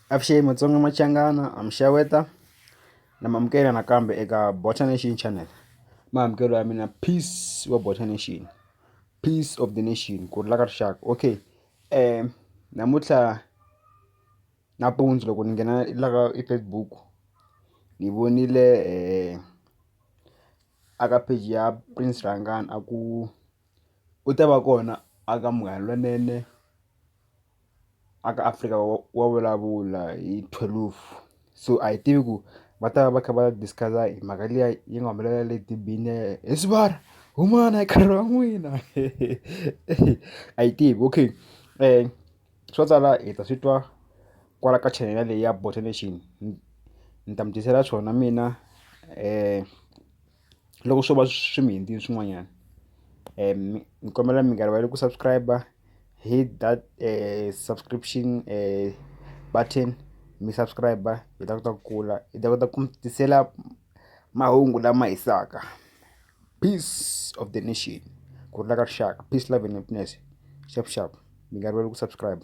Avuxeni Matsonga Machangana ha mi xeweta na mi amukela nakambe eka Bota Nation channel maamukelo ya mina peace wa Bota Nation peace of the nation ku rhula ka rixaka okay namuntlha nampundzu loko ni nghena la ka Facebook ni vonile a ka page ya Prince Rhangani a ku u ta va kona a ka Munghana Lonene a ka Afrika wa vulavula hi 12 so a hi tivi ku va ta va va kha va discuss-a hi mhaka liya yi nga humelela le dibini he sivara humana hi nkarhi wa n'wina a yi tivi okay swo tala hi ta swi twa kwala ka channel leyi ya Bota Nation ni ta mi tisela swona mina loko swo va swi mi hundzile swin'wanyana ni kombela mi nga rivali ku subscribe hit that subscription button mi subscribe hi ta kota ku kula hi ta kota ku mi tisela mahungu lama hisaka peace of the nation ku rhula ka rixaka peace love and happiness xap xap mi nga rivali ku subscribe.